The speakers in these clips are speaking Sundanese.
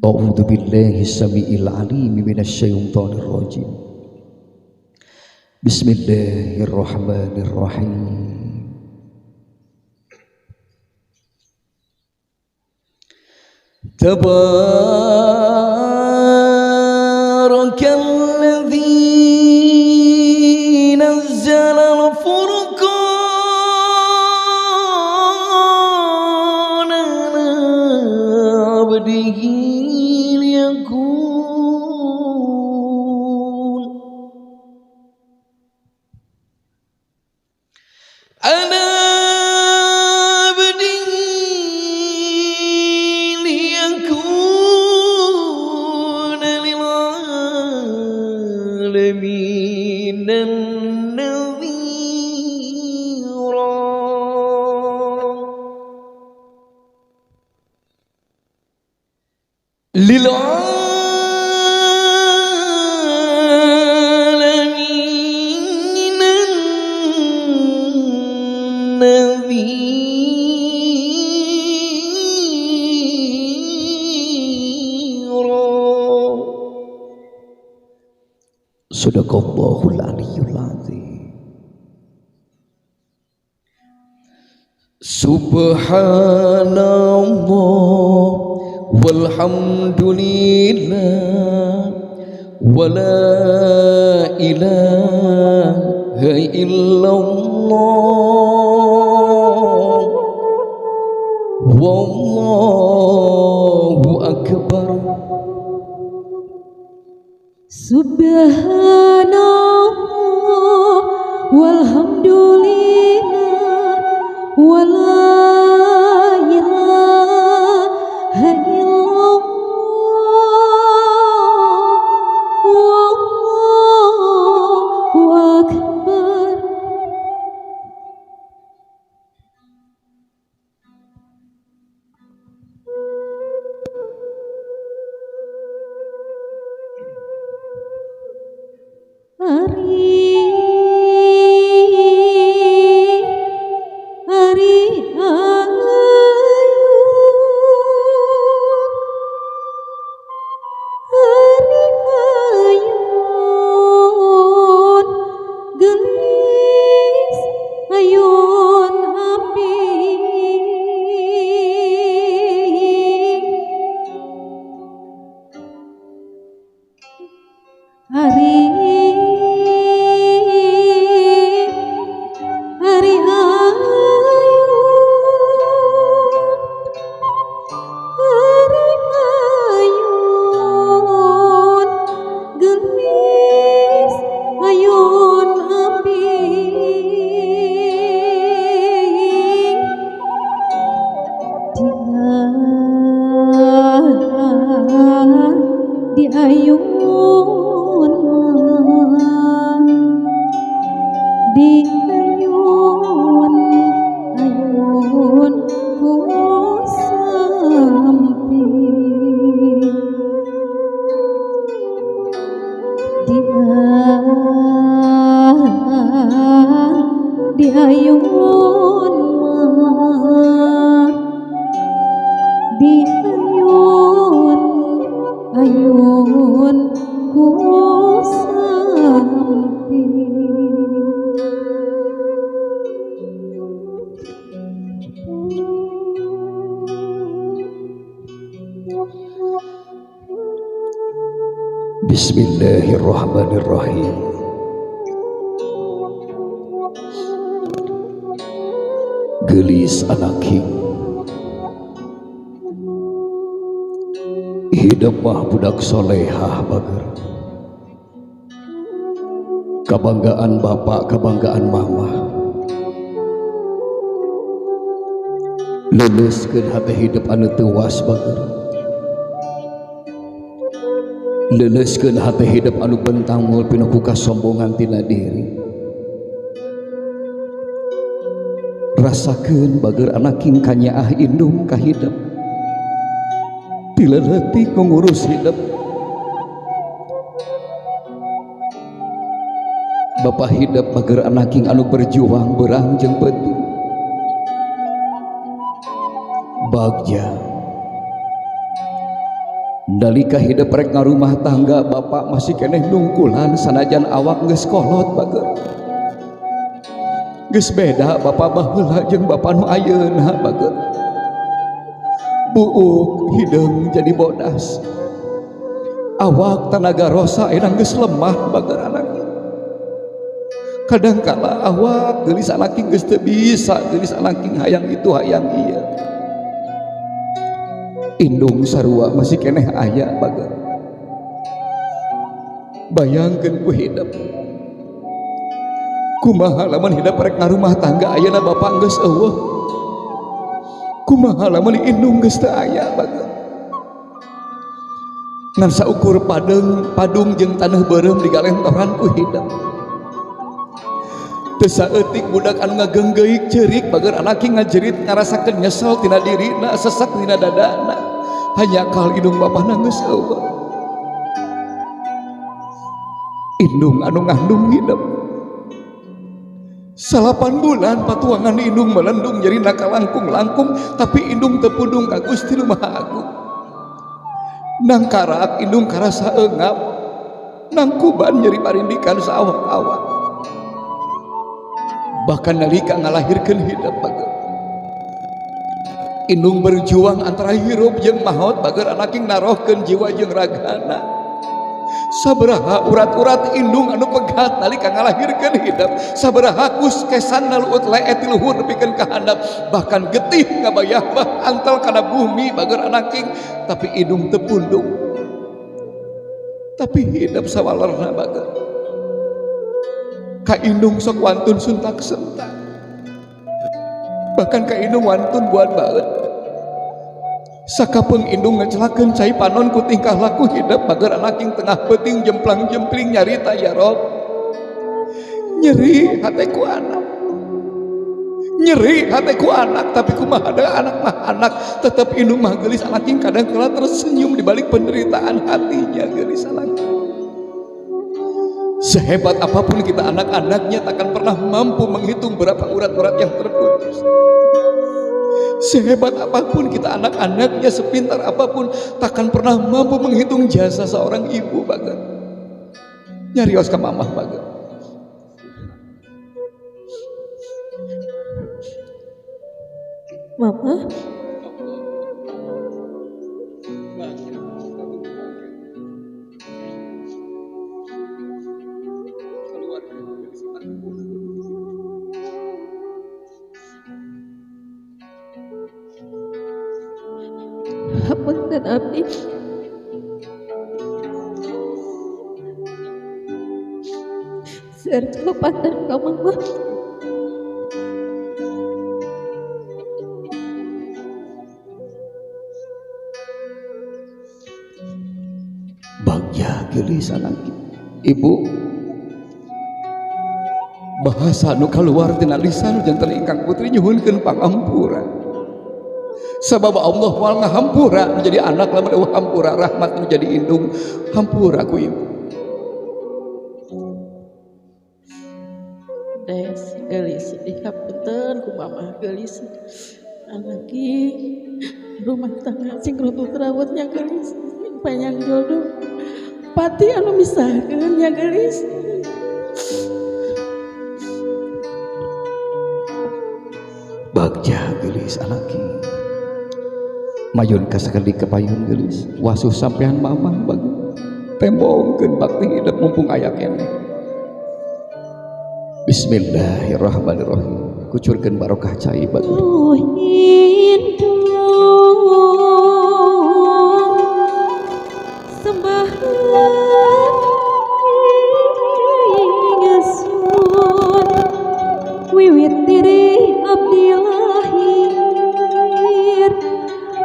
A'udzu billahi samiil alim minasyaitonir rajim. Bismillahirrahmanirrahim. Tabarakalladzi nazzala al-furqana ala 'abdihi liyakuna lil alamin nadhira. Lil alamin nadhira. Sadaqallahul aliyyul azim. Subhanallah walhamdulillah wala ilaha illallah wallahu akbar. Subhanallah walhamdulillah wala ilaha illallah wallahu akbar. Ari ari ayun ari ayun gelis ayun api ari ari ayun ari ayun gelis ayun api di ayun di ayun ayun ku sampi di ayun di ayun ayun ku sampi. Bismillahirrahmanirrahim. Gelis anak hidup mah budak solehah bager. Kebanggaan bapak, kebanggaan mama. Luluskeun hate hidup anu teu was bager. Leuleuskeun hate hidup anu bentang moal pina ku kasombongan tina diri. Rasakeun bager anak king kanyaah indung ka hidup. Ti leutik ngurus hidup. Bapak hidup bager anak king anu berjuang berang jeung peuting. Bagja Nalika hidup rek ngarumah tangga bapak masih keneh nungkulan sanajan awak geus kolot bager. Geus beda bapak baheula jeung bapak nu ayeuna bager. Buuk hideung jadi bodas. Awak tanaga rosa ayeuna geus lemah bager anak. Kadang kala awak geulis anaking geus teu bisa, geulis anaking hayang itu hayang ieu. Indung sarua masih keneh aya bager. Bayangkeun ku hidup. Kumaha lamun hidup rek ngarumah tangga ayeuna bapak geus eueuh. Kumaha lamun indung geus teu aya bager. Ngan saukur padeng padung jeung taneuh beureum digalentoran ku hidup. Teu saeutik budak anu ngageunggeuk ceurik bager anaki ngajerit ngarasakeun nyesel tina dirina sesak tina dadana. Hanya kal indung bapana geus eueuh. Indung anu ngandung hidup. 9 bulan patuangan indung melendung jadi nakalangkung-langkung tapi indung teu pundung ka Gusti Nu Maha Agung. Nang karak indung karasa eungap, nang kuban nyeri parindikan saawak-awak. Bahkan nalika ngalahirkeun hidup bager. Indung berjuang antara hirup jeung maot bager anaking narohkeun jiwa jeung ragana. Sabaraha urat-urat indung anu pegat nalika ngalahirkeun hidup, sabaraha kuskesan naluut leet ti luhur nepikeun ka handap, bahkan getih ngabayah bah antel kana bumi bager anaking, tapi indung teu pundung. Tapi hidup sawalerna bager. Ka indung sok wantun suntak sentak. Bahkan ka indung wantun buat baeut. Sakapeung indung ngecelakeun cai panon ku tingkah laku hidup bager anaking tengah peuting jemplang-jempling nyarita ya Rob. Nyeri hate ku anak. Nyeri hate ku anak tapi kumaha da anak mah anak tetep indung mah geulis anaking kadang kala tersenyum di balik penderitaan hatinya geulis anaking. Sehebat apapun kita anak-anaknya takkan pernah mampu menghitung berapa urat-urat yang terputus. Sehebat apapun kita anak-anaknya, sepintar apapun takkan pernah mampu menghitung jasa seorang ibu bager. Nyarios ka mamah bager. Mama. Hapunten abdi. Seur kalepatan ka mama. Bagya geulis anak ibu. Bahasa nu kaluar tina lisan janten ingkang putri nyuhunkeun pangampura. Sabab Allah moal ngahampura menjadi anak lamun eueuh hampura rahmat menjadi indung hampura ku ibu. Des geulis dihapunten ku mamah geulis anaki rumah tangga sing runtuh rawatnya geulis sing panjang jodoh pati anu misahkeun nya geulis. Bagja geulis anaki. Mayun kasakedik kepayun geulis wasuh sampean mamah bagus tembongkeun bakti hidup mumpung aya keneh. Bismillahirrahmanirrahim. Kucurkeun barokah cai bagus. Wiwit diri abdi lahir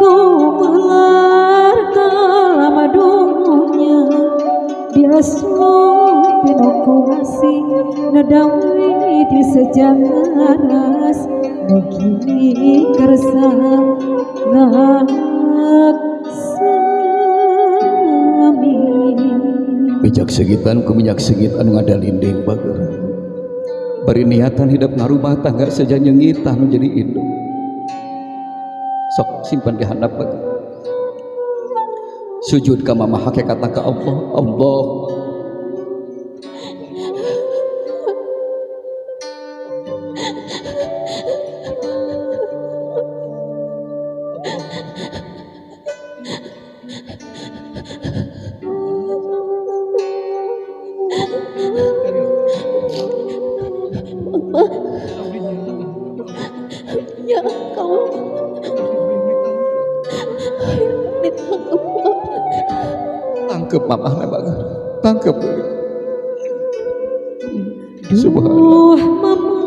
kumelar kalam dunya diasup pinuku asih nadawi di sejaras mugi kersa ngaksami. Bijak segitan ku minyak segit anu ngadalinding bager. Bari niatan hidup ngarumah tangga saja nyengitan menjadi indung. Sok simpan di handap bager. Sujud ka mama hakikatna ka Allah. Allah. Ya kau tangkep mamah na bager, tangkep. Subhanallah. Duh mama,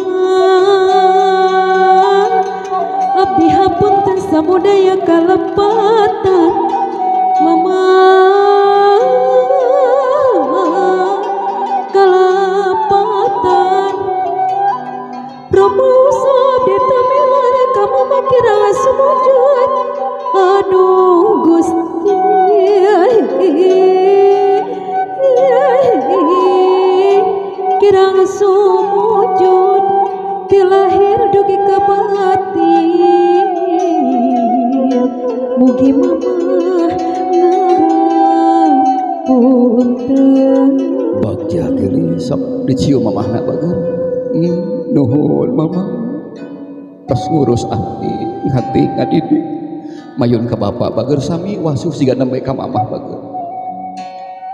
abdi hapunten samudaya kalepatan mama, kalepatan. Romo abdi tamilar kamu makira sumujud. Aduh Gusti, kirang sumujud tilahir dugi ka batin. Mugi mama ngapunten. Bagja geulis sok dicium mamahna bager. Nuhun mama. Tos ngurus abdi, ngati ngadidik. Mayun ka bapak bager sami wasuh siga nembe ka mamah bager.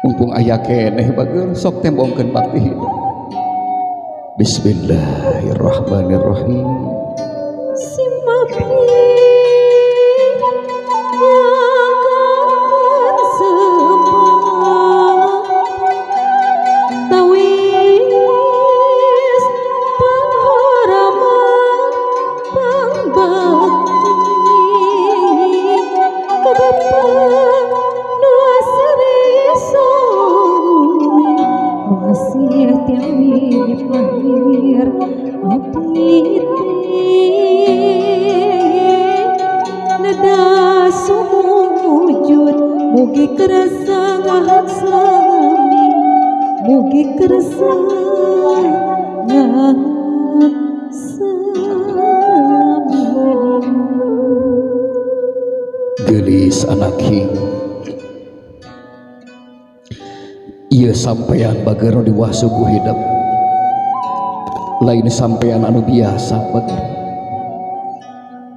Mumpung aya keneh bager sok tembongkeun bakti hidup. Bismillahirrahmanirrahim. Simapi akan semua tawis panghorama pangbakti ka Bapa nu asri suwi nu asih tiang lahir abdi neda sumujud. Mugi kerasa ngahaksami, mugi kerasa ngahaksami. Geulis anak hing, ieu sampean bager nu diwasuh ku hidep. Lain sampean anu biasa bager,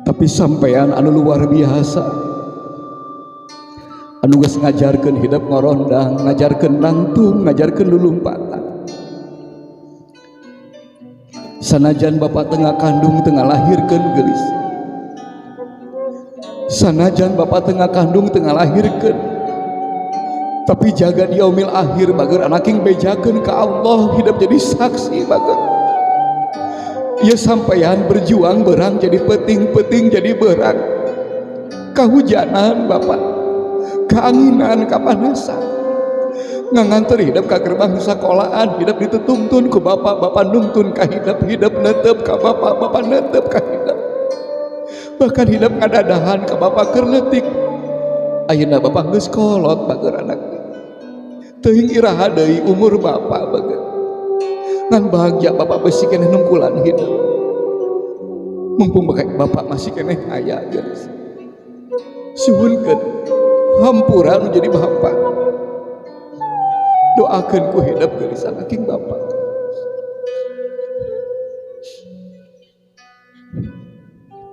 tapi sampean anu luar biasa, anu geus ngajarkeun hidep ngorondang, ngajarkeun nangtung, ngajarkeun lulumpatan. Sanajan bapak tengah kandung tengah lahirkeun geulis, sanajan bapak tengah kandung tengah lahirkeun, tapi jaga di yaumil akhir bager anaking bejakeun ka Allah, hidup jadi saksi bager. Ya sampean berjuang berang jadi peting-peting jadi berang, kahujanan bapak, keanginan, kapanasan, nganganter hidup ka gerbang sekolahan, hidup ditutuntun ku bapak, bapak nungtun ka hidup, hidup netep ka bapak, bapak netep ka hidup, bahkan hidup ngadadahan ka bapak keur leutik. Ayeuna bapak geus kolot bager anak, teuing iraha deui umur bapak bager. Ngan bahagia bapak besi keneh nungkulan hidup. Mumpung bapak masih keneh aya geus. Suhunkeun hampura nu jadi bapak. Doakeun ku hidup geulis anaking bapak.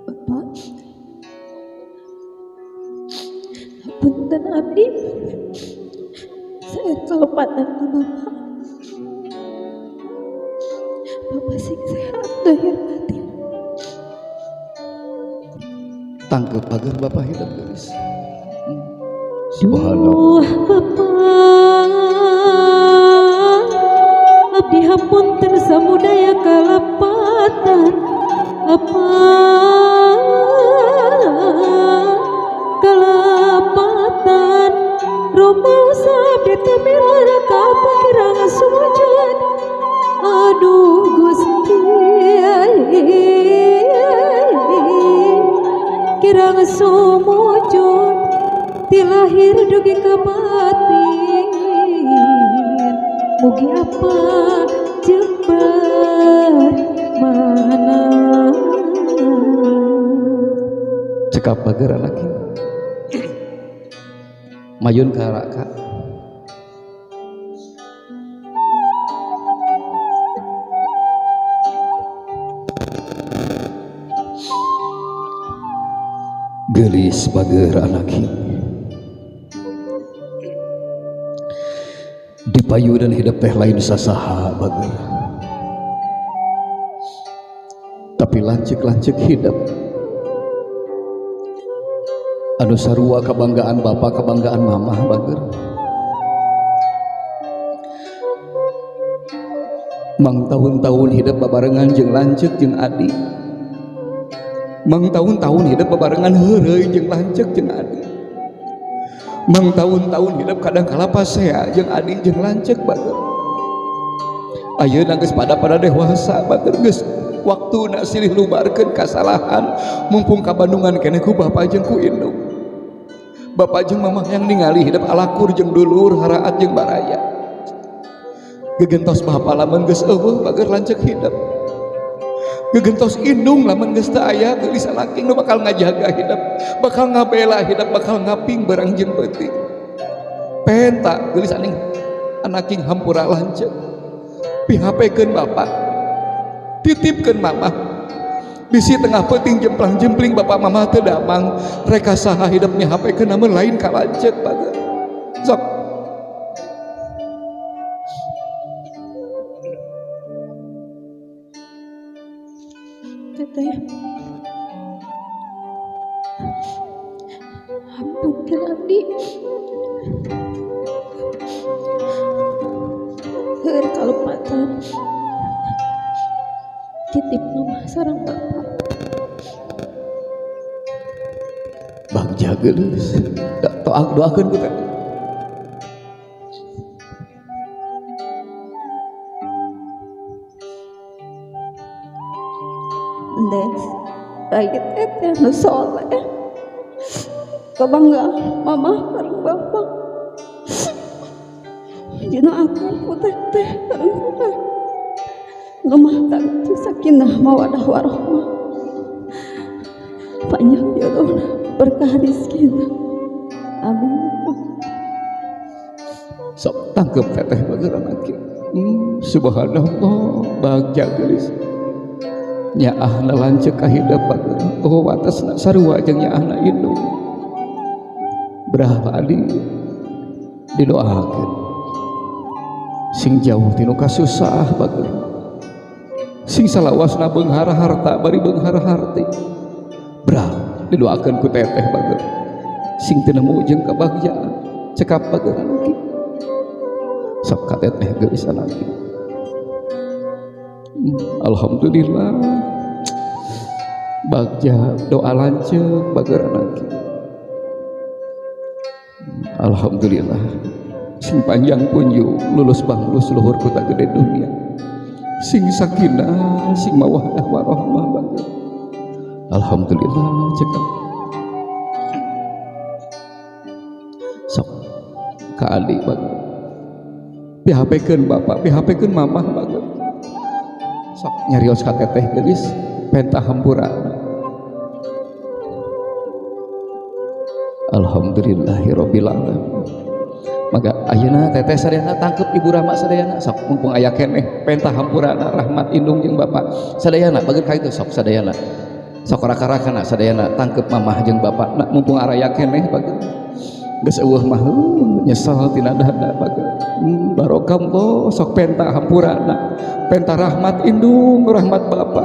Bapak, punten abdi, saya kalepatan ka bapak. Bapak sing sehat lahir batin. Tangkep agar bapak hidup gelis. Subhanallah. Duh bapak, abdi hapunten samudaya kalepatan. Apa kalepatan Roma abdi teu milara ka pakirang sumujud. Aduh Gusti, kirang sumujud tilahir dugi ka batin. Mugi apa jembar mana. Cekap bager anak. Mayun ka Raka. Geulis bager anak dipayu dan hidup teh lain sasaha bager, tapi lanceuk-lanceuk hidup anu sarua kebanggaan bapak kebanggaan mamah bager. Mang tahun-tahun hidup babarengan jeung lanceuk jeung adi, mang tahun-tahun hidup babarengan heureuy jeung lanceuk jeung adi, mang tahun-tahun hidup kadang kala pasea jeung adi jeung lanceuk bager. Ayeuna geus pada dewasa bager, geus waktuna silih lubarkeun kasalahan, mumpung kabandungan keneh ku bapa jeung ku indung. Bapak jeung mamah yang ningali hidup alakur jeung dulur haraat jeung baraya. Gegentos bapa lamun geus eueuh bager lanceuk hidup. Gegentos indung lamun geus teu aya geulis anaking nu bakal ngajaga hidup, bakal ngabela hidup, bakal ngaping barang jeung peuting. Penta geulis aning anaking hampura lanceuk. Pihapekeun bapak, titipkeun mamah. Bisi tengah peuting jemplang-jempling bapak mamah teu damang, reka saha hidup mihapekeun namun lain ka lanceuk bager. Sok teteh, hapunten abdi, heur kalepatan titip mama sareng bapak. Bagja geulis, doakeun ku teteh. Des, lagi teteh nu soleh, kebanggaan mama bareng bapak. Dina aku ku teteh bareng teteh. Rumah tangga sakinah mawadah warahmah, panjang jodohna berkah rezekina. Amin. Sok tangkep teteh bager anak. Subhanallah, bagja geulis. Nyaahna lanceuk ka hidup bager. Oh watasna sarua jeung nyaahna indung. Berapa adi didoakeun sing jauh tinu kasusah bager, sing salawasna beunghar harta bari beunghar harti. Brah didoakeun ku teteh bager, sing teu nemu jeung kabagjaan cekap bager anak. Sok ka teteh geulis anak. Alhamdulillah bagja doa lanceuk bager anak. Alhamdulillah sing panjang punju lulus banglus luhur kota gede dunia, sing sakinah sing mawaddah warahmah bager. Alhamdulillah cekap. Sok ka adi bager, pihapekeun bapak pihapekeun mamah bager. Sok nyarios ka teteh geulis penta hampura. Alhamdulillahirabbil alamin. Maka ayeuna teteh sadayana tangkep Ibu Rahma sadayana, sok mumpung aya keneh penta hampurana rahmat indung jeung bapak sadayana bager ka itu. Sok sadayana, sok raka-rakana sadayana tangkep mamah jeung bapak na, mumpung araya keneh bager. Geus eueuh mah nyesel tina dada bager. Barokallah sok penta hampurana, penta rahmat indung rahmat bapak.